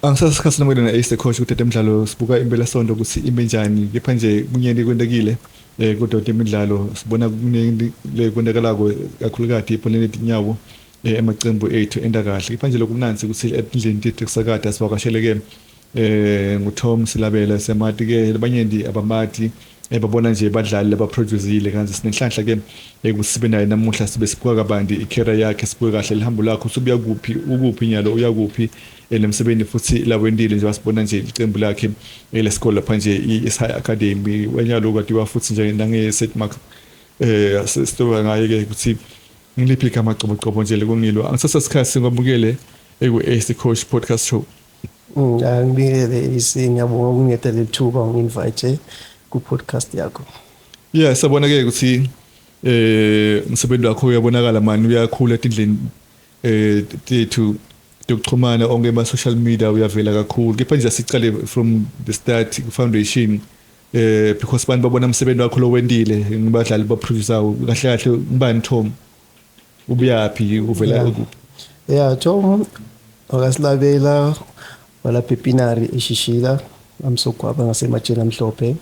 Angisasikhathi namukela na-Ace the Coach kutete emidlalo sibuka impelasonto ukuthi ime njani, kepha nje kunyeni kwentekile kodwa imidlalo sibona kuningi lekwentekalako, kakhulukati ibholeni letinyawo. Emacembu ethu enta kahle, kepha nje lokumnandzi ukuthi etindlini tethu kusakade sivakasheleke nguTom Silabela. Siyamati ke, labanyenti abamati, babona nje badlali labaproducile, kanti sinenhlanhla ke ukuthi sibe naye namuhla, sibe sibuka kabanti i-career yakhe, sibuke kahle lihambo lakho, usubuya kuphi, ukuphi nyalo, uya kuphi nemsebenzi futhi lawendile nje. Wasibona nje icembu lakhe lesikole lapha nje i-High Academy, wenyalo kwatiwa futhi nje nange St Mark. Sitoka ngaye ke ukuthi ngiliphi igama qobo qobo nje lekungilo. Angisasa sikhathi, ngwamukele eku-Ace Coach Podcast Show. Angibingelele isi, ngiyabonga ukunginiketa leli thuba, ungi-invite ku-podcast yakho. Yeah, sabona ke ukuthi umsebenzi wakho uyabonakala mani, uyakhula etindleni tethu yokuxhumana onke ema social media, uyavela kakhulu. Kepha nje asicale from the start, foundation, because abantu babona umsebenzi wakho lo wendile ngibadlali ba-producer. Kahle kahle ngibani Tom, ubuyaphi, uvela kuphi? Yeah, Tom wakaSilabela walapha ePinari eShishila amsogwaba ngasematsheni amhlophe.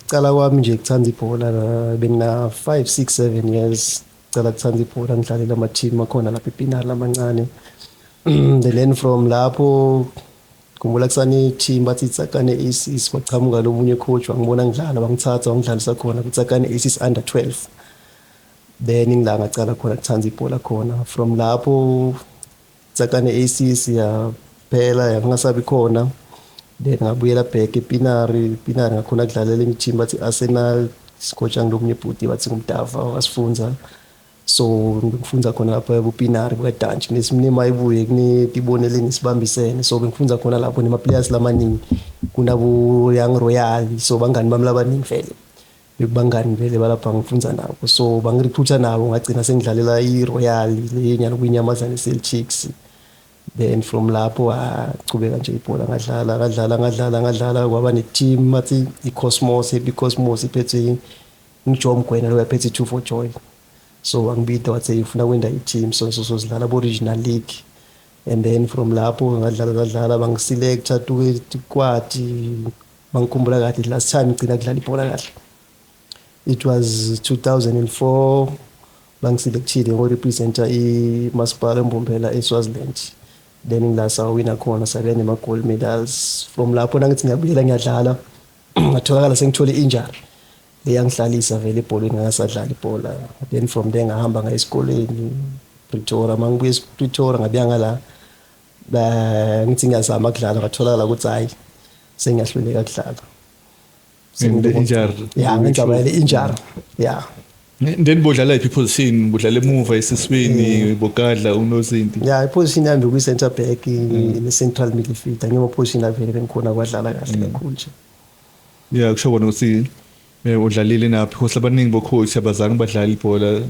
Cala kwami nje kuthanda ibhola bengina 5 6 7 years, cala kuthanda ibhola, ngidlalela ama team akhona lapha ePinari lamancane. Then from lapho khumbula kusane team bathi Tsakane Aces, kwachamuka lo munye coach, wangibona ngidlala, wangithatha, wangidlalisa khona kuTsakane Aces under 12. Then ngila ngacala khona kuthanda ibhola khona. From lapho Tsakane Aces yaphela, yangasabi khona. Then ngabuyela back ePinari. Pinari ngakhona kudlalela enye team bathi Arsenal, sicoacha ngilomunye bhuti bathi ngumdava wasifunza. So ngifundza khona lapha ebuPinari bukaDantshi nesimnema ibuye kunetiboneleni sibambisene. So bengifundza khona lapho nema-players lamaningi kunabo Young Royal, so bangani bami labaningi vele bekubangani vele balapha ngifundza nabo, so bangirecruita nabo, ngagcina sengidlalela i-Royal le nyalo kuyinyamazane Celtics. Then from lapho achubeka nje ibhola, ngadlala ngadlala ngadlala ngadlala, kwaba ne-team bathi i-Cosmos, Happy Cosmos, iphethwe ngiJoe Mgwena lo yaphethe i-Two for Joy. So wangibida wathi ufuna kwenda i-team, so sidlala bo-regional league. And then from lapho ngadlala ngadlala, bangiselecta tuke tikwati. Bangikhumbula kahle, last time ngigcina kudlala ibhola kahle it was 2004, bangiselectile ngo-representa imasipala eMbombela eSwaziland. Then ngila sawina khona, sabe nema-gold medals. From lapho nangithi ngiyabuyela ngiyadlala, ngatholakala sengithole i-injury le yangihlalisa vele ebholweni, ngangasadlala ibhola. Then from there ngahamba ngaya esikoleni Pretoria. Mangibuye ePretoria ngabuya ngala, ngithi ngiyazama kudlala, ngatholakala ukuthi hayi, sengiyahluleka kudlala. The injury. Yeah, ngendzaba yale injury, yeah. Then bodlala iphi position? Bodlala emuva, esiswini, bogadla, unozinti? Yeah, iposition yami kwi-center back ne-central midfielder, ngima position avele bengikhona kwadlala kahle kakhulu nje. Yeah, kusho kona ukuthi udlalile na, because abaningi bo-coach abazange badlala ibhola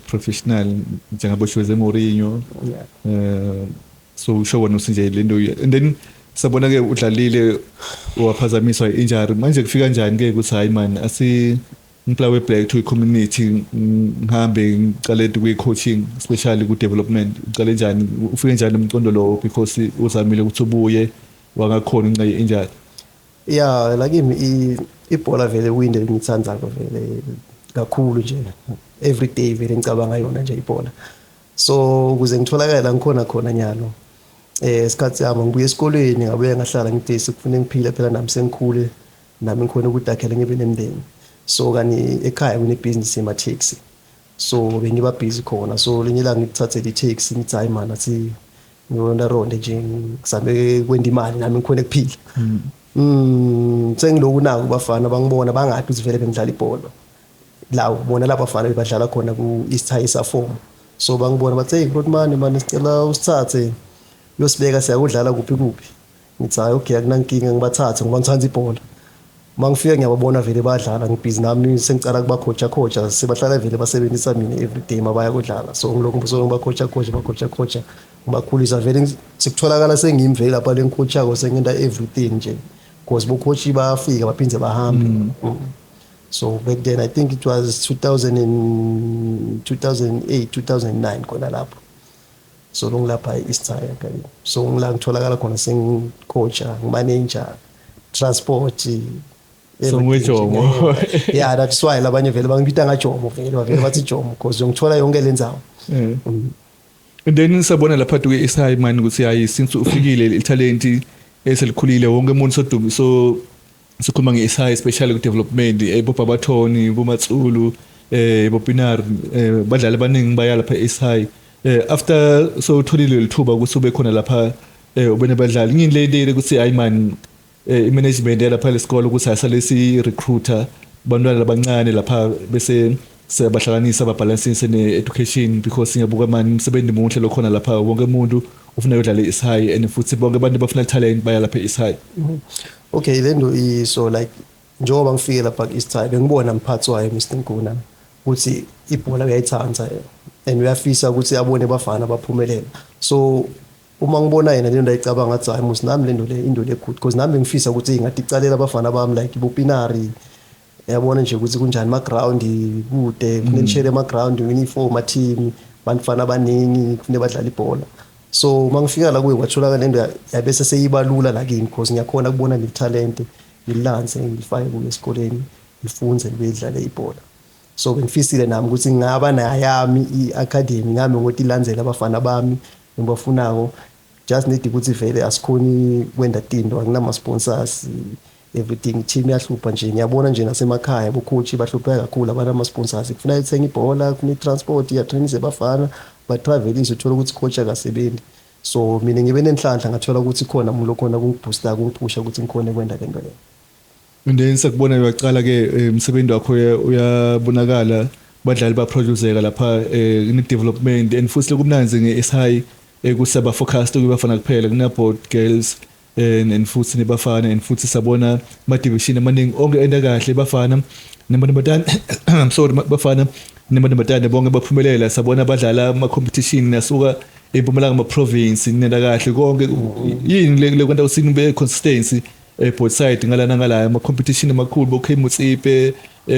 professional njengabo Jose Mourinho. So usho kona ukuthi nje lento, and then sabona ke udlalile, waphazamiswa i-injury. Manje kufika kanjani ke ukuthi hayi man, asi ngiplawe back to i-community, ngihambe ngicale kwi-coaching, especially ku-development? Ucale njani, ufike njani umcondo lowo, because uzamile ukuthi ubuye wangakhona inxa ye-injury? Yeah, la kimi ibhola vele kuyinto engiyithandzako vele kakhulu nje, every day vele ngicabanga yona nje ibhola. So ukuze ngitholakale la ngikhona khona nyalo, isikhathi sami ngibuye esikolweni, ngabuye ngahlala, ngithi sekufanele ngiphile phela nami, sengikhule nami, ngikhona ukuthi akhele ngibe nemndeni. So kani ekhaya kunebhizinisi yema-taxi, so bengiba busy khona. So linye ilanga ngithathe i-taxi, ngithi hayi man, athi ngironda ronde nje, ngizame kwenda imali nami ngikhone kuphila. Sengiloku nako bafana bangibona, bangathi ukuthi vele bengidlala ibhola la, bona laba bafana bebadlala khona ku East High Safomo. So bangibona bathi, "Hey Grootman man, sicela usithathe uyosibeka, siyakudlala kuphi kuphi." Ngithi, "Hayi okay, akunankinga." Ngibathathe ngoba ngithanda ibhola. Uma ngifika ngiyababona vele badlala, ngibhizi nami sengicala kubacoacha coacha, sebahlala vele basebenzisa mina everyday mabaya kudlala. So ngilokhu so ngibacoacha coacha, bacoacha coacha, ngibakhulisa vele, sekutholakala sengimi vele lapha lengicoachako, sengenta everything nje, because bocoach bayafika baphinde bahambe. So back then I think it was 2000 and 2008 2009 khona lapho. So ngilapha e-East High Academy, so ngila ngitholakala khona sengicoacha, ngimanager, transport. So nguJomo. Yeah, that's why labanye vele bangibita ngaJomo, vele bavele bathi Jomo because ngithola yonke le ndzawo. And then sabona lapha ke East High man ukuthi hayi, since ufikile italent eselikhulile, wonke umuntu sodumi, so sikhuluma nge-East High, especially ku development, boBabathoni, boMatsulu, boPinar, badlali abaningi baya lapha e-East High. After so utholile lithuba ukuthi ube khona lapha, ube nabadlali, ngini le ukuthi hayi man, i-management yalapha lesikole ukuthi asale si recruiter bantwana labancane lapha bese siyabahlanganisa, babalansise ne-education, because ngiyabuka mani umsebenzi muhle lokhona lapha, wonke umuntu ufuna ukudlala i-East High and futhi bonke abantu bafuna talent baya lapha e-East High. Okay, le nto so like njengoba ngifike lapha ku-East High, bengibona mphathi wayo, Mr Nkuna, ukuthi ibhola uyayithanda and uyafisa ukuthi abone bafana baphumelela. So uma ngibona yena le nto ayicabanga, ngathi hayi musi, nami le nto le into le good, because nami bengifisa ukuthi ngathi icalela abafana bami like boPinari, yabona nje ukuthi kunjani ama-ground kude, kufanele nishere ama-ground, uniform, ama-team, bantwana abaningi kufanele badlale ibhola. So uma ngifika la kuye kwatholakala le nto yabese seyiba lula la kimi because ngiyakhona kubona nelithalente, ngililanse, ngilifake kuyo esikoleni, lifunze, libe lidlale ibhola. So bengifisile nami ukuthi ngingaba nayami i-academy ngami ukuthi ilandzele abafana bami engibafunako. Just need ukuthi vele asikhoni kwenda tinto, akunama-sponsors, everything, i-team iyahlupha nje. Ngiyabona nje nasemakhaya bocoach bahlupheka kakhulu, abanama-sponsors, kufuneka ithenge ibhola, kufuna i-transport, iyatrainise bafana, batravelise, uthole ukuthi coach akasebenzi. So mina ngibe nenhlanhla, ngathola ukuthi khona umuntu okhona kungiboosta, kungiphusha ukuthi ngikhone kwenda le nto leyo. And then sakubona uyaqala ke, umsebenzi wakho uyabonakala, badlali baproduceka lapha, in development, and futhi lokumnanzi nge-East High kusaba focused kubafana kuphela, kuna both girls and futhi nebafana, and futhi sabona ama division amaningi onke enda kahle, bafana namantombazane, I'm sorry, bafana namantombazane bonke baphumelela. Sabona badlala ama competition nasuka eMpumalanga, ama province, nenda kahle konke. Yini le kwenta ukuthi nibe consistency both side ngalana ngala ama competition amakhulu, bo Mutsipe,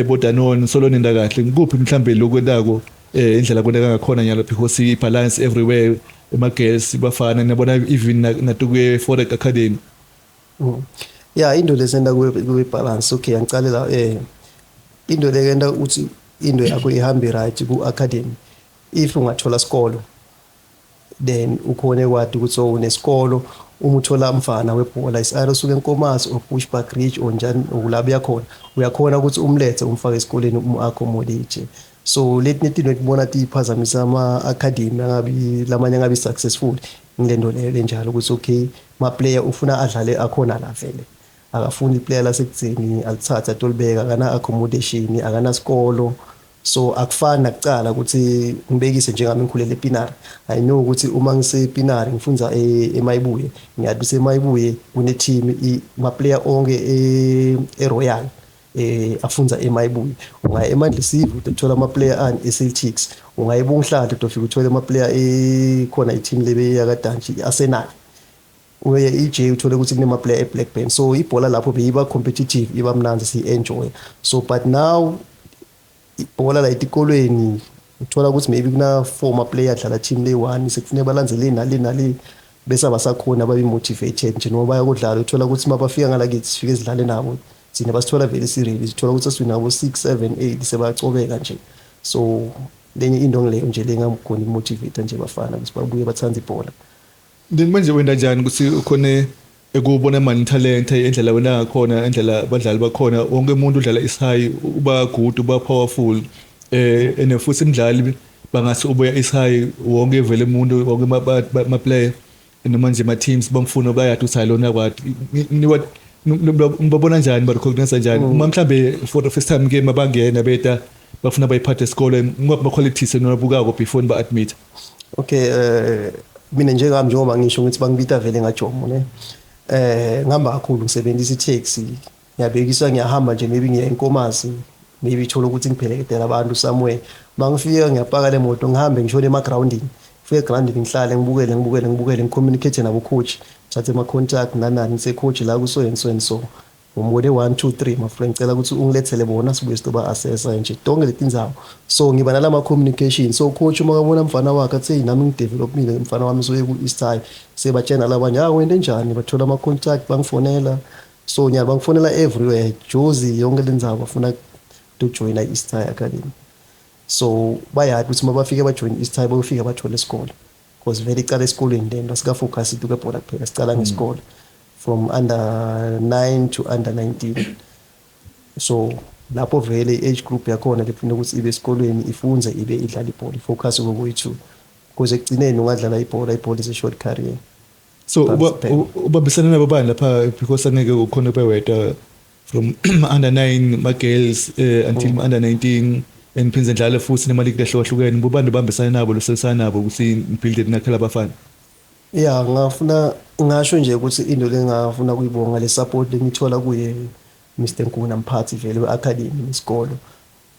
bo Danone, solo nenda kahle? Ngikuphi mhlambe lokwentako, indlela kwenteka ngakhona nyalo, because i balance everywhere, ema girls, bafana, nabona even natukuye Forex Academy? Yeah, into lesenda kube balance, okay, angicalela into lekenta ukuthi into yakho ihambe right ku academy, if ungathola sikolo then ukhone kwati ukuthi so unesikolo. Uma uthola umfana webhola is either usuke eNkomazi or Bushbuckridge or njani ulapho uyakhona, uyakhona ukuthi umlethe, umfake esikoleni, umu-accommodate. So letinye tinto ngibona tiphazamisa ama-academy angabi lamanye angabi successful ngilento leyo lenjalo, ukuthi okay, ma-player ufuna adlale akhona la, vele akafuni iplayer lasekudzeni alithathe atolibeka, akana accommodation, akanasikolo. So akufani nakucala ukuthi ngibekise njengami ngikhulele ePinari. I know ukuthi uma ngisePinari ngifunza eMayibuye, ngiyathi kusemayibuye kune team, ma player onke eRoyal afunza eMayibuye. Ungaya eMandlisive uthola ama player ani eCeltics, ungaya eBongihlahla utofika uthole ama player ekhona, i-team lebe yakadantshi i-Arsenal, uye EJ uthole ukuthi kunema player eBlackburn. So ibhola lapho beyiba competitive, iba mnandzi, siyi-enjoy. So but now ibhola la etikolweni uthola ukuthi maybe kuna former player adlala team le one, sekufuneka balandzele nale nale, bese abasakhona babe motivated nje noma bayakudlala. Uthola ukuthi mabafika ngalakithi sifike sidlale nabo thina, basithola vele si-ready, sithola ukuthi sesiwina 6 7 8, sebacobeka nje. So lenye into ngileyo nje lengamkhona imotivate nje bafana ukuthi babuye bathanda ibhola. Then manje wenda njani ukuthi ukhone ekubona mani talent, indlela wena ngakhona, indlela abadlali bakhona, wonke umuntu udlala East High uba good, uba powerful, and futhi imidlali bangathi ubuya East High, wonke vele umuntu, wonke ma player noma nje ma teams bamfuna, bayathi uthi lona kwathi niwa ngibabona njani, ba recognize njani uma mhlambe for the first time ke mabangena beta bafuna bayiphathe esikole, ngwaphi ma qualities enabukako before ba admit? Okay, mina njengami, njengoba ngisho ngithi bangibita vele ngaJomo ne, ngihamba kakhulu, ngisebenzisa i-taxi, ngiyabekisa, ngiyahamba nje, maybe ngiya eNkomazi, maybe ithola ukuthi ngipheleketela abantu somewhere. Mangifika ngiyapaka le moto, ngihambe ngishone ema-groundini, ngifike egroundini, ngihlale, ngibukele, ngibukele, ngibukele, ngicommunicate nabo coach, ngithathe ama-contact nanani, ngise coach la kuso and so and so. Ngibone 1 2 3, my friend, cela ukuthi ungilethele bona, sibuye sizoba assessa nje tonke letindzawo. So ngiba nalama communication. So coach uma kabona mfana wakhe athi, "Hey, nami ngidevelopile, mfana wami soye ku East High," sebatshena labanye, "Ah, wente njani?" Bathola ama contact, bangifonela. So nyalo bangifonela everywhere, Jozi, yonke lendzawo, bafuna to join East High Academy. So bayati ukuthi uma bafike bajoin East High, bayofika bathole isikole, because vele icala esikolweni lento. Asikafocus itu kwebhola kuphela, sicala ngesikole from under 9 to under 19. So lapho vele i-age group yakhona lefuna ukuthi ibe esikolweni, ifunze, ibe idlala ibhola, ifocus kokuyi-two, because ekugcineni ungadlala ibhola, ibhola is a short career. So Phansi phela. Ubambisana nabo bani lapha? Because angeke ukhona ube wedwa from under 9 ma girls until under 19, and phindze ndlale futhi nemaligi lehlukahlukene. Bobani ubambisana nabo, losebenzisana nabo ukuthi nibuild nakhela abafana? Ya, ngafuna ngasho nje ukuthi into lengafuna kuyibonga, le support lengithola kuye Mr Nkuna, mphathi vele we-academy nesikolo.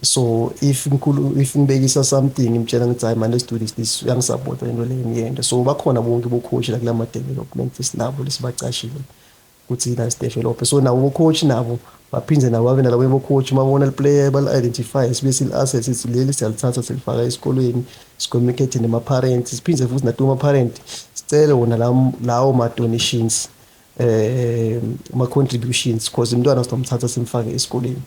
So if ngikhulu, if ngibekisa something, ngimtshela ngithi, "Hayi man, let's do this, this," uyangisupport lento leyo ngiyenda. So bakhona bonke bo-coach la kulama development esinabo, lesibacashile ukuthi na sidevelop. So nabo bo-coach nabo baphinde nabo babe nalabo bo-coach, mabona player bali-identify, sibe sili-assess, sithi leli siyalithatha, silifaka esikolweni, sicommunicate nema-parents, siphinde futhi nato ma-parent sicele wona lawo ma-donations, ma-contributions, because umntwana sinomthatha simfake esikoleni,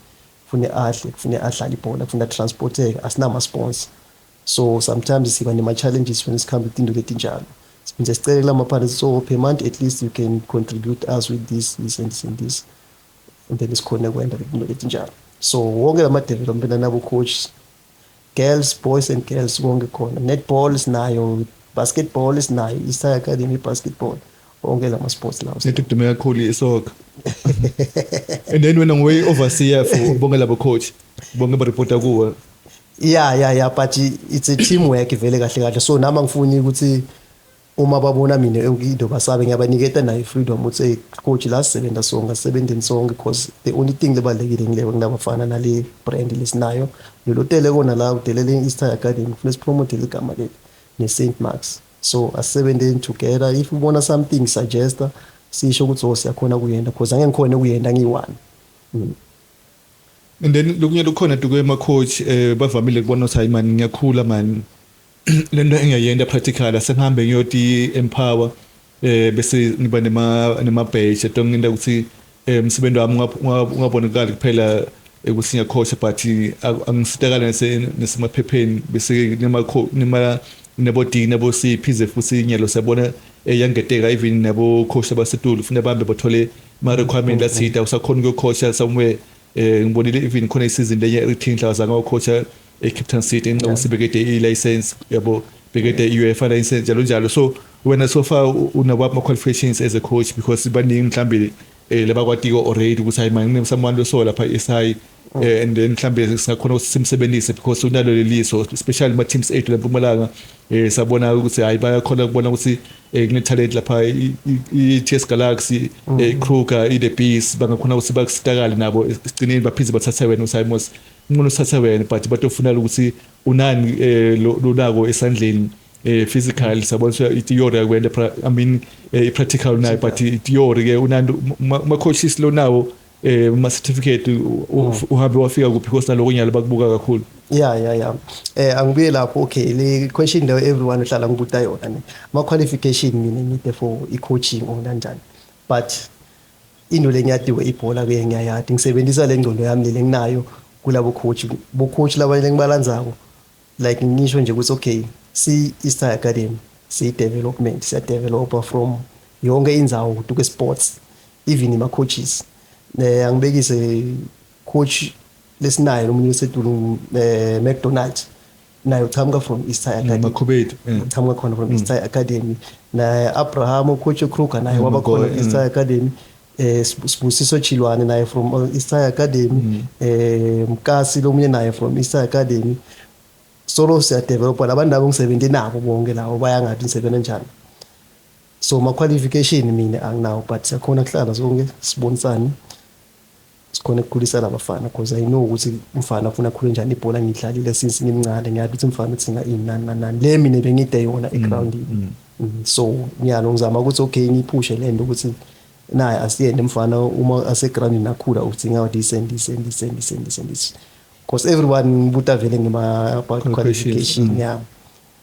kufune adle, kufune adlale ibhola, kufune transporteke, asinama-sponsor. So sometimes siba nema-challenges when sikhambe itinto letinjalo. Siphinde sicele kulama parents, so per month at least you can contribute us with this, this and this and this, and then sikhone kwenda itinto letinjalo. So wonke lama development anabo coach, girls, boys and girls, konke khona. Netball sinayo, basketball sinayo, East High Academy basketball, wonke lama sports lawo. Nethi kudume kakhulu isoccer, and then wena nguwe overseer for bonke labo coach, bonke bareporta kuwe? Yeah, but it's a teamwork vele kahle kahle. So nami angifuni ukuthi uma babona mina yonke into basabe, ngiyabaniketa nayo freedom ukuthi, "Hey coach, la sisebenza sonke, asisebenzeni sonke," because the only thing lebalulekile ngileyo ngilabafana nale brand lesinayo, lelotele kona la udelele i-East High Academy, kufuna sipromote igama leli ne-St Marks. So asisebenzeni together. If ubona something, suggesta, sisho ukuthi oh, siyakhona kuyenda, because angeke ngikhone kuyenda ngiyi-one. And then lokunye lukhona tuke ema coach, bavamile kubona ukuthi, hayi man, ngiyakhula man, lento engiyayenda practical, asengihambe ngiyoti empower, bese ngiba nema badge atonginda ukuthi umsebenzi wami ungabonakali kuphela ukuthi ngiyacoach, but angisitakala nesemaphepheni, bese nema nebo D, nabo C. Phize futhi inyalo siyabona yangeteka, even nabo coach abasetulu ufuna bambe bathole ma requirement lathida, usakhona ukuyocoacha somewhere. Ngibonile even khona isizini lenye eThinhla wazange wacoacha eCape Town City ngenxa yokuthi bekade i-license yabo, bekade i-UEFA license, njalo njalo. So wena so far unabo ama qualifications as a coach? Because baningi mhlambe labakwatiko already ukuthi, hayi man, someone lo lapha eSI, and then mhlambe singakhona ukuthi simsebenzise because unalo leliso, especially ma teams ethu lempumalanga. Sabona ukuthi hayi, bayakhona ukubona ukuthi kune talent lapha, i-TS Galaxy, Kruger, i-The Bees, bangakhona ukuthi bakusitakale nabo esigcineni, baphinde bathathe wena uSimos, ngcono usathathe wena, but batofuna ukuthi unani lonako esandleni, physical. Sabona ukuthi i-theory yakwenda, I mean, i-practical nayo, but i-theory ke unani ma coaches lo nawo ma certificate, uhambe wafika kuphi? Because naloko nyalo bakubuka kakhulu. Yeah, angibuye lapho. Okay, le question leyo everyone uhlala ngibuta yona ne ama qualification mina ngide for i coaching or kanjani, but into lengiyadiwe ibhola ke ngiyayadi, ngisebenzisa le ngcondo yami le nginayo kulabo coach, bo coach labanye lengibalandzako. Like ngisho nje ukuthi okay, si East High Academy si development, siya developer from yonke indzawo kutuke sports, even ima coaches. Angibekise coach lesinayo nomunye wesetulu, McDonald, naye uchamuka from East High Academy. Makhubethu. Uchamuka khona from East High Academy. Naye Abraham, coach Kruger, naye waba khona East High Academy. Sibusiso Chilwane naye from East High Academy. Mkasi lomunye naye from East High Academy. Solo siyadevelopa labantu labo ngisebenze nabo bonke labo, bayangathi ngisebenza njani. So ma qualification mina anginawo, but siyakhona kuhlala sonke sibonisane, sikhona ukukhulisa labafana, because I know ukuthi umfana ufuna akhule njani. Ibhola ngidlalile since ngimncane, ngiyazi ukuthi umfana uthinga ini, nani nani nani, le mina bengide yona egroundini. So nyalo ngizama ukuthi okay, ngiyiphushe le nto ukuthi Naye asiyende mfana, uma asegroundini akhula udzinga this and this and this and this and this and this, because everyone ngibuta vele ngema about qualifications. Qualification, yeah.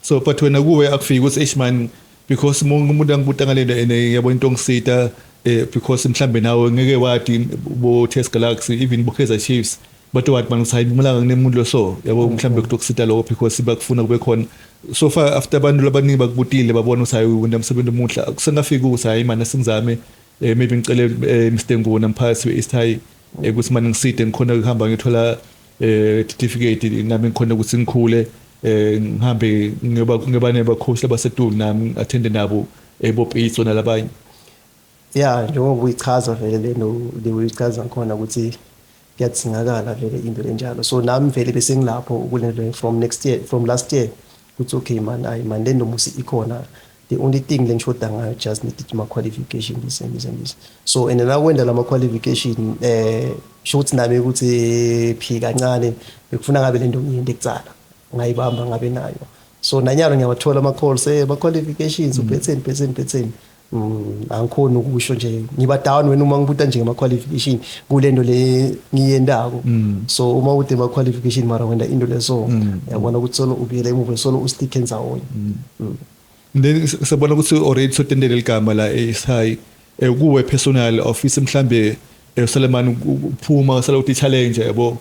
So but wena kuwe akufiki ukuthi, eish man, because umuntu angibuta ngalento and yabo into ngisita, because mhlambe nawe ngeke wadi bo TS Galaxy, even bo Kaizer Chiefs, but wathi man usayi Mpumalanga kunemuntu lo, so yabo mhlambe kutokusita lokho because bakufuna kube khona. So far after abantu labaningi bakubutile, babona ukuthi hayi, wena umsebenzi omuhle, kusengafika ukuthi hayi man, asingizame, maybe ngicele Mr Nguna, mphathi we-East High, ukuthi manje ngiside ngikhona ukuhamba ngithola certificate nami, ngikhona ukuthi ngikhule, ngihambe ngiyoba neba coach labasetulu, nami attend nabo eboPitso nalabanye. Yeah, njengoba uyichaza vele lento le uyichaza khona ukuthi kuyadzingakala vele into lenjalo. So nami vele bese ngilapho kulento from next year, from last year, ukuthi okay man, ayi man, lento musi ikhona. The only thing lengishoda ngayo, just need ma qualification, this and this and this. So and la kwenda lama qualification, sho ukuthi nami ukuthi phi kancane bekufuna ngabe lento ngiyinde kutsala ngayibamba ngabe nayo. So nanyalo ngiyawathola ama calls, ama qualifications, uphetheni, phetheni, phetheni. Angikhoni ukusho nje, ngiba down wena uma ngibuta nje ngama qualification kulento le ngiyendako. So uma ude ama qualification mara wenda into leso, yabona ukuthi solo ubuyele emuva, solo ustick endzawonye. Then sabona ukuthi already sotendele ligama la e-East High. Kuwe personal office mhlambe, Suleiman, uphuma sala uthi challenge yabo,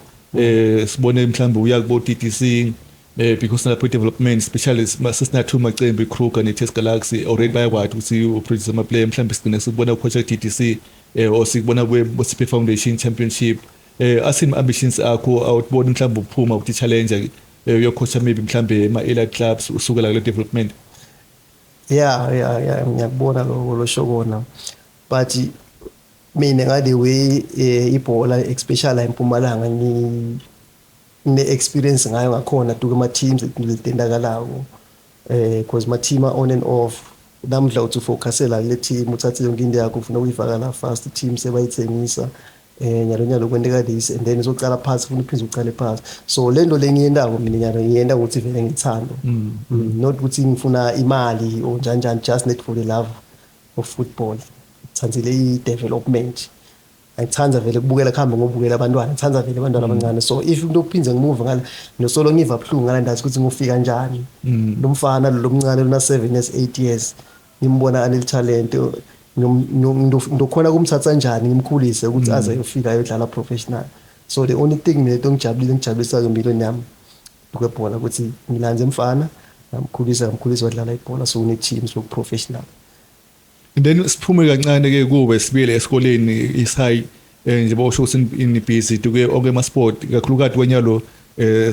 sibone mhlambe uya kubo DDC, because nalapho development especially sesina two macembu, iKruger ne-TS Galaxy, already bayakwazi ukuthi uproduce ama player. Mhlambe sigcine sikubona ku DDC or sikubona kwe Motsepe Foundation Championship. Asini ambitions akho awubona mhlambe uphuma uthi challenge, uyocoacha maybe mhlambe ema elite clubs usukela kule development? Yeah, ngiyakubona lokho losho kona, but mina ngale way, ibhola especially la eMpumalanga, ngi ne experience ngayo ngakhona duke ama teams litendakalako, because ma team on and off. Namhla uthi ufocusela kule team, uthathe yonke into yakho ufuna ukuyifaka la fast, team sebayithengisa, nyalo nyalo kwenteka this and then uzocala phansi, ufuna uphinde ucale phansi. So lento lengiyendako mina nyalo, ngiyenda ukuthi vele ngithando, not ukuthi ngifuna imali or njani njani, just not for the love of football. Ngithandzile i-development, angithanda vele kubukela kuhambe ngobukela abantwana, ngithanda vele abantwana abancane. So if into okuphindze ngimuva ngala nosolo ngiva buhlungu ngala ndazi ukuthi ngofika njani lo mfana lo lomncane lona 7 years, 8 years, ngimbona anel talent, ndokhona kumthatha njani ngimkhulise ukuthi aze ayofika ayodlala professional. So the only thing mina engijabulile, engijabulisayo empilweni yami kwebhola, ukuthi ngilanze mfana, ngamkhulisa, ngamkhulisa wadlala ibhola, so une team so professional. And then siphume kancane ke kube sibuyele esikoleni East High, nje bosho ukuthi in busy tuke onke ama sport, kakhulukazi kwenyalo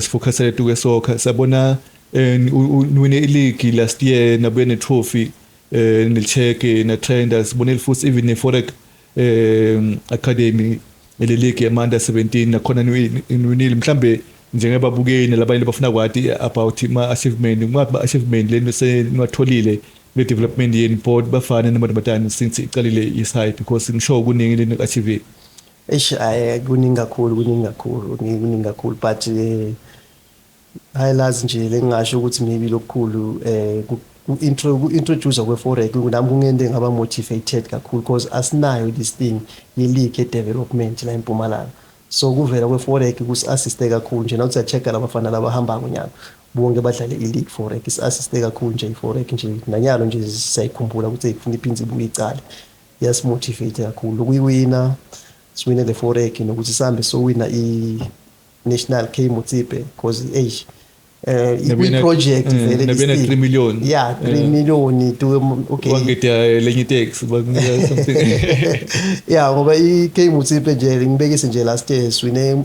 sifocusele tuke soccer. Sabona niwine i-league last year, nabuye ne trophy, nelicheck na trenders. Sibonile futhi even ne Forex Academy, le league yama under 17, nakhona niwinile. Mhlambe njengebabukeni labanye bafuna kwati about ma achievement, ma achievement leni seniwatholile le development yeni, board bafana namantombazane, since iqalile East High, because ngisho kuningi leni achieve. Eish, ayi, kuningi kakhulu, kuningi kakhulu, kuningi kakhulu, but highlights nje lengingasho ukuthi maybe lokukhulu, ku intro ku introduce kwe forex nami kungente ngaba motivated kakhulu, because asinayo this thing ye league ye development la eMpumalanga. So kuvela kwe forex kusi assist kakhulu nje. Nawuthi check labafana labahamba ngonyaka bonke badlale i league forex, is assist kakhulu nje i forex nje. Nanyalo nje siyayikhumbula ukuthi ifuna iphindze ibuye icala, iyasimotivate kakhulu ukuyiwina, siwine le forex nokuthi sihambe sowina i National K Motsepe, because eish, i project vele. Nabena 3 million. Yeah, 3 million to, okay. Wangeta lenye tax, bakunika something. Yeah, ngoba i K Motsepe nje, ngibekise nje, last year siwine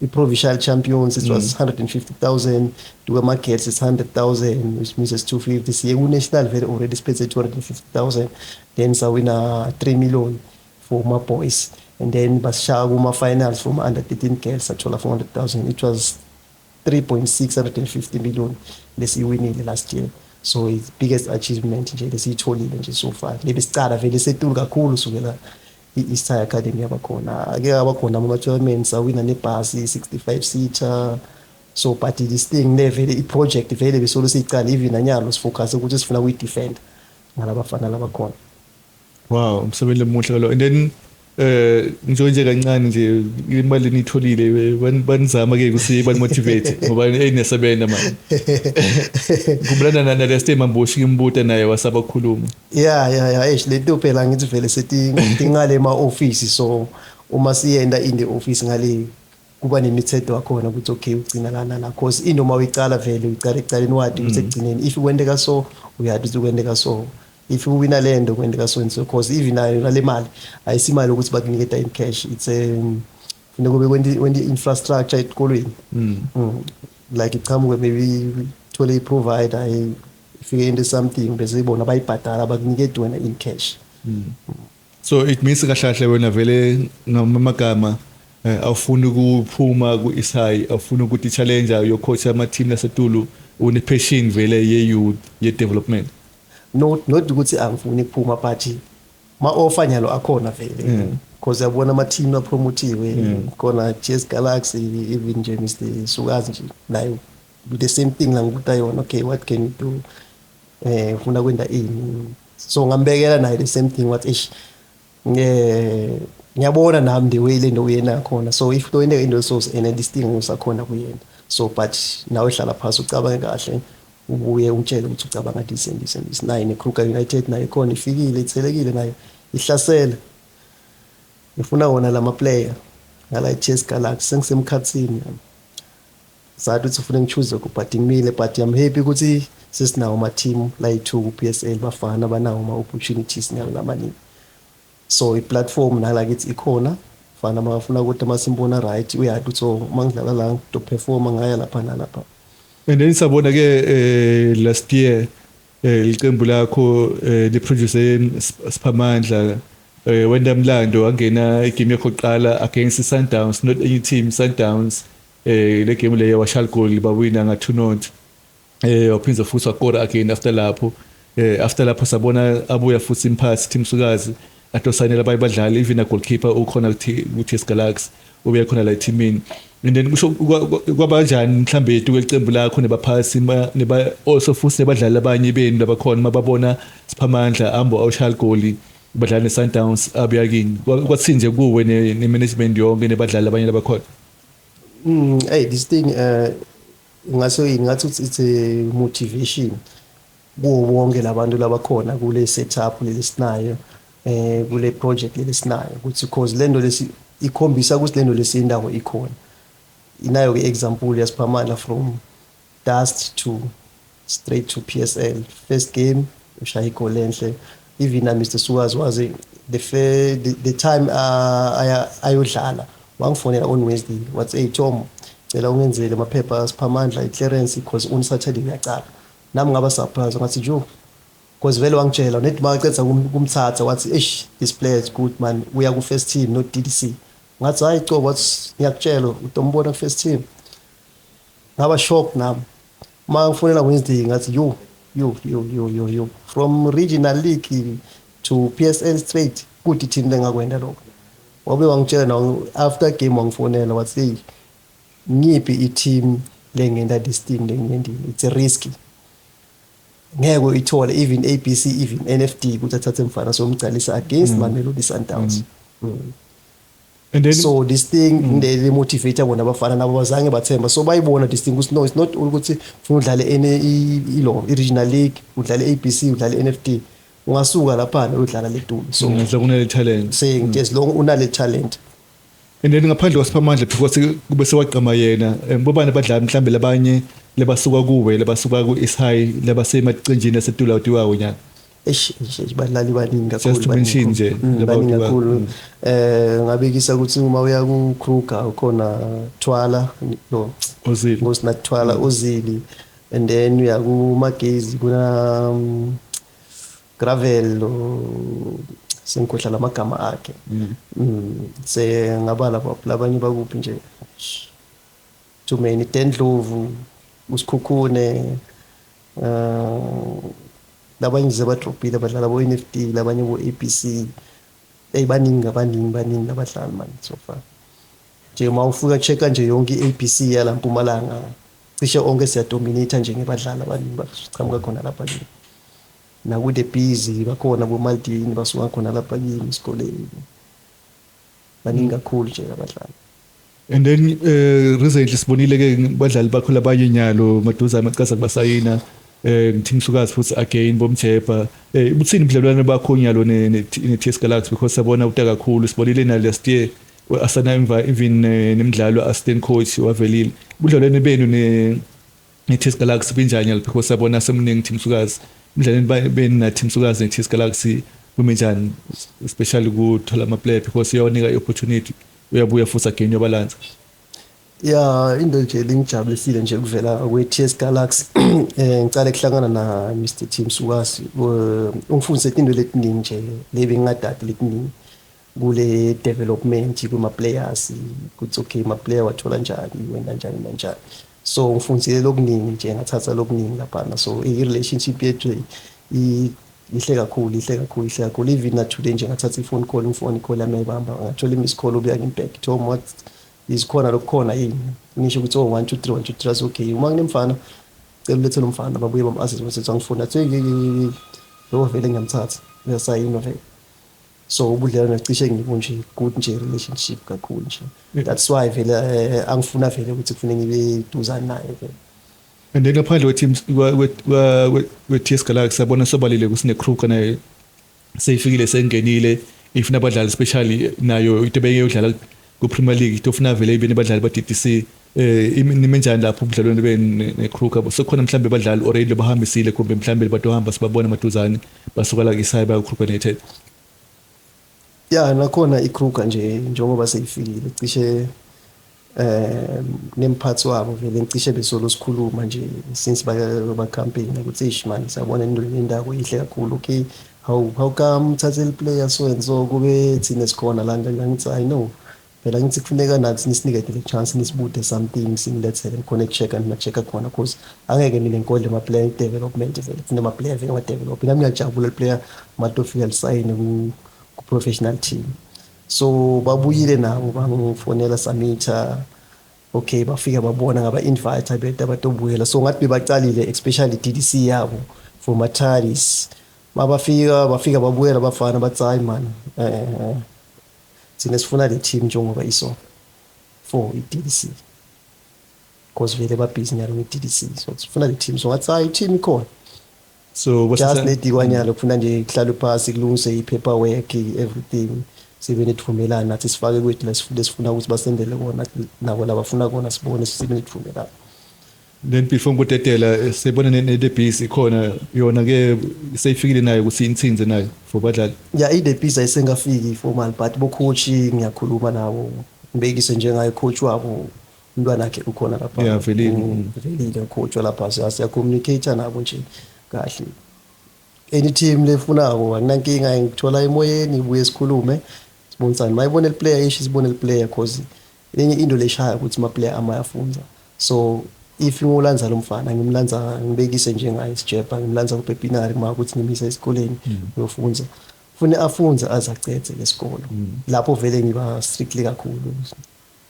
i-provincial champions, it was 150,000 to ama girls it's 100,000, which means it's 250. Siye ku-national vele already siphethe 250,000, then sawina 3 million for my boys, and then basishaya kuma-finals for ma-under 13 girls, sathola 400,000. It was 3.650 million lesiyiwinile last year. So it's biggest achievement nje lesiyitholile nje so far, lebesicala vele setulu kakhulu sukela i-East High Academy yabakhona. Ake abakhona ama-tournaments, awina nebhasi 65 seater. So but this thing le vele i-project vele besolo siyicala, even nanyalo sifocus ukuthi sifuna ukuyi-defend ngalabafana labakhona. Wow, umsebenzi omuhle lo. And then ngisho nje kancane nje imali enitholile, banizama ke ukuthi bani-motivate ngoba eniyasebenza manje. Kubulana naleste Mambushi ngimbuta naye wasaba ukukhuluma. Yeah, eish, lento phela ngithi vele sethi tingale ema office, so uma siyenda in the office ngale kuba nemithetho wakhona ukuthi okay, ugcina lana la, cause inoma uyicala vele uyicala ekucaleni wadi ukuthi ekugcineni if kwenteka so, uyazi ukuthi kwenteka so, if uwina le nto kwenteka so and so, cause even nayo nale mali ayisimali ukuthi bakuniketa in cash, it's funeka kube kwenti infrastructure esikolweni. Like ichamuke maybe thole i-provider, ifike into something bese ibona bayibhadala, bakuniketa wena in cash. So it means kahle kahle wena vele ngamagama awufuni ukuphuma ku-East High, awufuni ukuthi challenge yo coach ama team lasetulu, une passion vele ye youth, ye development. Not ukuthi angifuni ukuphuma, but ma offer nyalo akhona vele, because yabona ama team apromotiwe khona, TS Galaxy, even nje Mr Sukazi nje nayo the same thing la ngikuta yona, okay, what can you do, ufuna kwenda ini? So ngambekela naye the same thing, what ish, ngiyabona nami the way le nto uyena khona, so if lo into so and this thing usakhona kuyena, so but nawe hlala phasi ucabange kahle, ubuye ungitshele ukuthi ucabanga this and this and this. Naye ne-Kruger United naye khona ifikile, ithelekile nayo, ihlasela ngifuna wona lama player ngala i-TS Galaxy, sengisemkhathini sathi ukuthi ufuna ngi-choose but ngimile, but I'm happy ukuthi sesinawo ama-team la yi-2 ku-PSL, bafana banawo ama-opportunities nyalo lamaningi, so i-platform nala kithi ikhona, fana makafuna ukuthi masimbona right uyazi ukuthi oh, uma ngidlala la ngito-performa ngaya lapha nalapha. And then sabona ke last year iqembu lakho li-produce Siphamandla, wenda mlando wangena igame yakho kuqala against Sundowns, not any team, Sundowns. Le game leyo washaya goal, bawina nga 2-0. Waphinda futhi wakora again after lapho. After lapho sabona abuya futhi imphathi Tim Sukazi atosayinela abaye badlali, even a goalkeeper ukhona ku TS Galaxy ubuye khona la teamini. And then kusho kwabanjani mhlambe kweqembu lakho nebaphasi neba also futhi nebadlali abanye benu labakhona mababona Siphamandla ambo awushaya goal badlala ne-Sundowns abuya kini, kwathini nje kuwe ne-management yonke nebadlali abanye labakhona? Hey, this thing ngase ngathi it's a motivation kuwo wonke labantu labakhona kule setup lesinayo, kule project lesinayo, ukuthi cause lento lesi ikhombisa ukuthi lento lesindawo ikhona, inayo ke example yaSiphamandla from dust to straight to PSL, first game ushaya igoli enhle. Even na Mr Sukazi wazi the time ayodlala wangifonela on Wednesday, wathi, "Hey Tom, cela ungenzele amaphepha Siphamandla, i-clearance, because on Saturday uyacala." Nami ngaba surprise, ngathi jo, because vele wangitshela nethi makaceda kumthatha wathi, "Eish, this player is good man, uya ku first team, not DDC." Ngathi hayi cobo, wathi ngiyakutshela utombona ku first team. Ngaba shock nami ma ngifonela Wednesday, ngathi yo yo yo yo yo yo, from regional league to PSL straight, kuthi team lengakwenda lokho. Wabe wangitshela na after game, wangifonela wathi, "Hey, ngiphi i-team lengenta this thing lengiyendile, it's a risk, ngeke uyithole even ABC, even NFD ukuthi athathe mfana somgcalisa against Mamelodi Sundowns." And then So this thing le motivate bona abafana nabo bazange bathemba, so bayibona this thing ukuthi no, it's not ukuthi ufuna udlale ene ilo i-regional league, udlale ABC, udlale NFD, ungasuka lapha udlala ledulu, so kunale talent. Saying as long unale talent. And then ngaphandle kwaSiphamandla, because kube sewaqama yena, bobani abadlali mhlambe labanye lebasuka kuwe, lebasuka ku-East High, labasemacinjini asetula utiwawo nyaka? Eish eish, eish, badlali baningi kakhulu. Just to mention nje laba baningi kakhulu. Ngabekisa ukuthi uma uya ku Kruger ukhona Thwala lo Ozili. Ngosinathi Thwala, Ozili, and then uya ku Magezi kuna Gravel lo, sengikhohlwa lamagama akhe. Se ngabala labanye bakuphi nje, too many, Tendlovu, uSikhukhune, labanye nje badropile badlala bo NFD, labanye bo ABC. Hey, baningi, abaningi, baningi abadlali man. So far nje uma ufika checka nje yonke i-ABC yala Mpumalanga, cishe onke siyadominate nje ngebadlali abaningi baqhamuka khona lapha nje. Nakude busy bakhona boMaldini basuka khona lapha kimi esikoleni. Baningi kakhulu nje abadlali. And then recently sibonile ke badlali bakho labanye nyalo maduze amaqasa kubasayina ngithi Msukazi futhi again bomjepa ubuthini ubudlelwane bakho nyalo ne TS Galaxy, because sabona uta kakhulu, sibonile na last year asana even nemidlalo assistant coach wavelile. Ubudlelwane benu ne TS Galaxy binjani nyalo, because sabona semningi Team Msukazi, umdlalweni benu na Team Msukazi ne TS Galaxy kumenjani, especially kuthola ama player, because iyawanika i-opportunity, uyabuya futhi again uyabalanza? Ya, into nje lengijabulisile nje kuvela kwe-TS Galaxy, ngicale kuhlangana na Mr Tim Sukazi, ungifundise into letiningi nje lebengingadadi letiningi kule development kuma players, ukuthi okay, ma player wathola njani, wena njani kanjani. So ngifundisile lokuningi nje, ngathatha lokuningi laphana. So i-relationship yethu ihle kakhulu, ihle kakhulu, ihle kakhulu. Even na today nje ngathatha i-phone call, ngifone i-call yami ayibamba, ngathola i-miss call, ubuya ngimbhek, Tom, what isikhona lokukhona yini? Ngisho ukuthi oh, 1 2 3 1 2 3, okay, uma kunemfana cela ulethe lo mfana. Babuye bam-assist, basethi angifuna, athi lo vele ngiyamthatha, uyasayinwa vele. So ubudlelwano cishe ngibo nje good nje relationship kakhulu nje. That's why vele angifuna vele ukuthi kufanele ngibe duzane naye vele. And then ngaphandle kwe-team kwe-TS Galaxy, sabona sobalile ukuthi ne-Kruger nayo seyifikile, sengenile, ifuna abadlali, especially nayo into ebeyodlala ku-Premier League, into ofuna vele ibe nabadlali ba-DDC. Nimenjani lapho ubudlelwane benu ne-Kruger? Sekukhona mhlambe abadlali already bahambisile, kumbe mhlambe batohamba sibabona maduzane basuka la kisaya baya ku-Kruger United? Ya, nakhona iKruger nje njengoba seyifikile, cishe nemphathi wabo vele ngicishe besolo sikhuluma nje since ba campaign ukuthi eish man, siyabona into lendawo ihle kakhulu. Okay, how come uthathe le player so and so, kube thina sikhona la? Ngithi I know phela, ngithi kufuneka nathi nisinikete le chance, nisibude something, sinilethele ngikhona eku-check-a nima-check-a khona, cause angeke mina ngigodle ama-player development vele kufuna ama-player vele nga-develop. Nami ngiyajabula le-player matofika lisayine ku-professional team. So babuyile nabo bangifonela, samitha, okay, bafika babona, ngaba-invite beta batobuyela. So ngathi bebacalile, especially DDC yabo for Mataris, mabafika bafika babuyela bafana, bathi hayi man, thina sifuna le team njengoba iso for i-DDC, because vele babhizi nyalo nge-DDC, so sifuna le team. So ngathi hayi, i-team ikhona. So just nedikwanyalo kufuna nje kuhlalwe phasi, kulungiswe i-paperwork, everything, sibe nethumelana nathi, sifake kwethu lesifuna ukuthi basendele kona, nabo labafuna kona, sibone sibe nethumelana. Then before ngikutetela, sibona ne-The Beast ikhona yona ke, seyifikile nayo ukuthi insinze nayo for badlali? Ya, i-The Beast ayisengafiki formal, but bo-coach ngiyakhuluma nabo, ngibekise njengaye coach wabo, umntwana wakhe ukhona lapha. Yeah, Velile. Velile coach walapha, siya-communicate nabo nje kahle. Any team lefunako akunankinga, ngithola emoyeni, ibuye sikhulume, sibonisane, mayibone le player ishi, sibone le player, cause lenye into leshaya ukuthi ama player amayafunza. So if ngiwulanza lo mfana, ngimlanza, ngibekise njengaye sijepa, ngimlanza kuPepinari, kuma ukuthi ngimisa esikoleni uyofunza, fune afunze aze acedze lesikolo. Lapho vele ngiba strictly kakhulu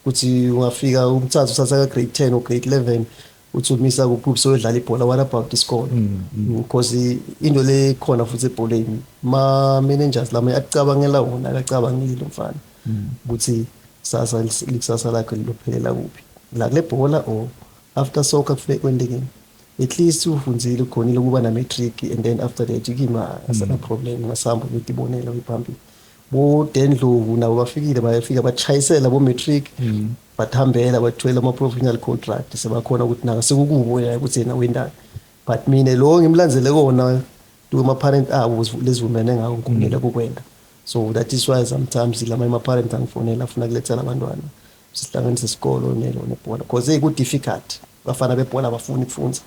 ukuthi ungafika umthatha, uthatha ka grade 10 or grade 11, uthi umisa kuphi soyodlala ibhola? What about isikolo? Because into le khona futhi ebholeni, ma managers lama acabangela wona, akacabangeli lo mfana ukuthi kusasa likusasa lakhe lilophelela kuphi, la kule bhola or after soccer kufuneka kwendekeni. At least ufunzile, ukhonile ukuba na matric, and then after that kima asana problem, ngasihamba ukutibonela phambili. Bo Dendlovu nabo bafikile, bayafika bachayisela bo matric, bathambela, bathwela ama professional contract, sebakhona ukuthi naka sekukubo ya ukuthi yena wendani. But mina lo ngimlandzele kona kuma parent abo lezivumene ngako, ngikhonile kukwenda. So that is why sometimes lama ama parent angifonela afuna kulethela abantwana, sihlanganise isikolo nelo nebhola, because hey, ku difficult, bafana bebhola abafuni kufunza.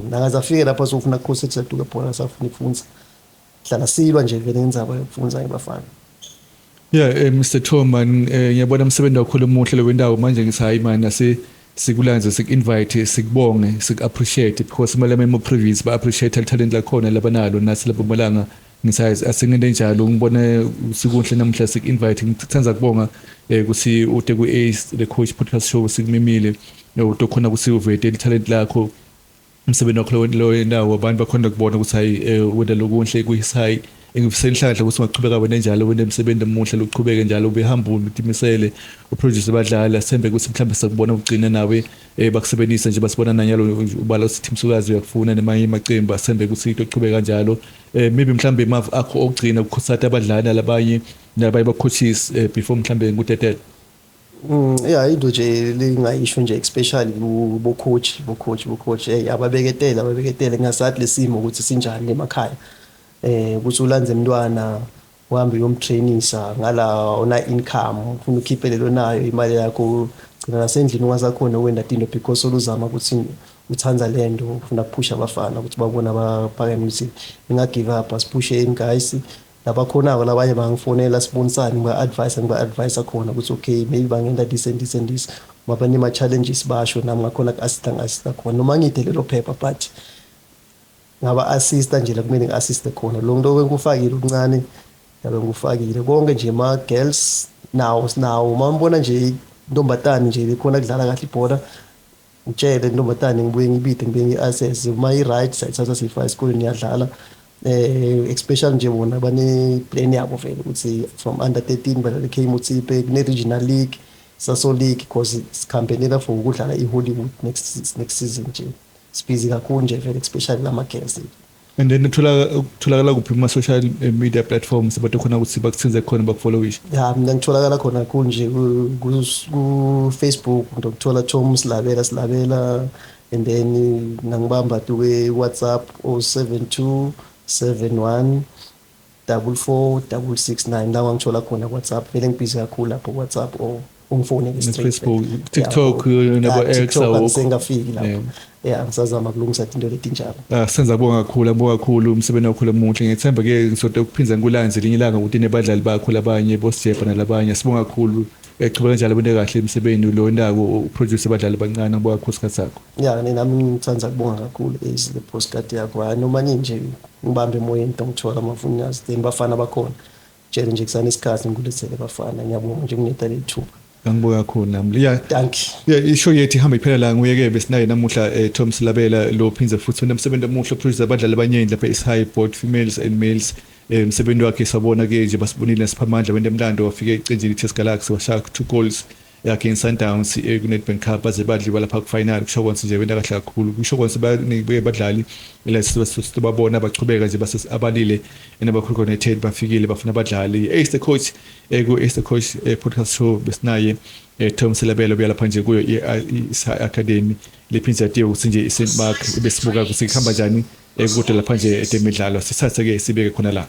Nakaze afike lapha sofuna kuconcentrate ebhola, safuna kufunza, hlala silwa nje vele ngendzaba yokufunza ngebafana. Yeah, Mr Tom man, ngiyabona umsebenzi wakho lomuhle lo wendawo. Manje ngithi hayi man, ase sikulanze, siku-invite, sikubonge, siku-appreciate, because imali yami previous ba appreciate talent lakhona labanalo nathi lapho Mpumalanga. Ngithi hayi, asingente njalo, ngibone sikuhle namhla siku-invite. Ngithanda kubonga ukuthi ute ku Ace the Coach podcast show, sikumemile, utokhona ukuthi uvete talent lakho. Umsebenzi wakho lo nawo abantu bakhona ukubona ukuthi hayi, wena lokunhle kuyisayi. Ngifisela inhlanhla ukuthi ungaqhubeka wena njalo, wena emsebenzi omuhle lokuqhubeke njalo, ube humble, utimisele, uproduce abadlali. Asembe ukuthi mhlawumbe sakubona ugcina nawe bakusebenzisa nje, basibona nanyalo ubala ukuthi Team Sukazi uyakufuna nemanye amaqembu. Asembe ukuthi into iqhubeka kanjalo. Maybe mhlawumbe imavu akho okugcina ukukhuthaza abadlali nalabanye ba-coaches before mhlawumbe ngudedele. Yeah, into nje lengayisho nje, especially bo coach, hey, ababeketele ngingasathi lesimo ukuthi sinjani emakhaya, ukuthi ulanze umntwana uhambe uyomtrainisa ngala ona income, ufuna ukhiphe lelo nayo imali yakho, gcina nasendlini ungasakhona ukwenda tinto because oluzama ukuthi uthanda lento, ufuna ukuphusha abafana ukuthi babone abaphakeme, ukuthi ninga-give up, asiphusheni guys. Labakhonako labanye bangifonela, sibonisane, ngiba-advise khona ukuthi okay, maybe bangenta this and this and this, mabanema-challenges basho, nami ngakhona ku-assista, ngi-assista khona noma ngide lelo phepha, but ngaba-assista nje la kumele ngi-assiste khona. Lo nto engikufakile okuncane yabe ngikufakile konke nje. Ma-girls nawo sinawo, uma ngibona nje intombatane nje likhona kudlala kahle ibhola, ngitshele intombatane, ngibuye ngibide, ngibuye ngi-assess, uma i-right sayithatha siyifaka esikoleni, iyadlala. Especially nje bona bane plan yabo vele ukuthi from under 13 badlala i-K Motsepe, kune-regional league, Sasol League, because sikhampenela for ukudlala i-Hollywood next season nje. Sibhizi kakhulu nje vele, especially lama-girls. And then utholakala kuphi kuma social media platforms abantu khona ukuthi bakuthinze khona, bakufollowishe? Ya, mina ngitholakala khona kakhulu nje ku-Facebook, ngithola Tom Silabela Silabela, and then nangibamba tu WhatsApp 072 71 44 669, la ngithola khona ku-WhatsApp. Vele ngibhizi kakhulu lapho ku-WhatsApp or ungifonele straight. Facebook, TikTok, nabo Ya, X? TikTok Awukho. Angisengafiki lapho, ya, ngisazama kulungisa into letinjalo. Ah, senza kubonga kakhulu, ngibonga kakhulu umsebenzi wakho lomuhle. Ngithemba ke ngizote ukuphinza ngikulanze elinye ilanga ukuthi nebadlali bakho labanye boSjepa nalabanye. Sibonga kakhulu, echubeka kanjalo, bente kahle emsebenzini lo ndako uproduce abadlali abancane. Ngibonga kakhulu isikhathi sakho. Ya, nami ngithanda ukubonga kakhulu is le podcast yakho. Hayi, noma nje ngibambe emoyeni into ngithola amafuni, then bafana bakhona, tshele nje kusanesikhathi ngikulethele bafana. Ngiyabonga nje kuneta leli thuba. Ngibonga kakhulu nami, ya. Thank you. Yeah, ishow yethu ihamba iphela la. Nguye-ke besinaye namuhla, Tom Silabela lo phindze futhi unomsebenzi omuhle oproduce abadlali abaningi lapha eShai, both females and males. Umsebenzi wakhe sabona ke nje, basibonile siphamandla wente emlando, wafika ecenjini iTS Galaxy, washaya two goals against Sundowns ku Nedbank Cup, baze badliwa lapha ku final. Kusho konke nje wenta kahle kakhulu, kusho konke banikwe badlali la sibabona bachubeka nje base abalile enabakhulu connected, bafikile bafuna abadlali. Ace the Coach, ku Ace the Coach podcast show besinaye Tom Silabelo buya lapha nje kuyo i Academy lephinze yatiwe ukuthi nje iSt Mark, besibuka ukuthi kuhamba njani kude lapha nje etemidlalo. Sithathe ke sibeke khona la.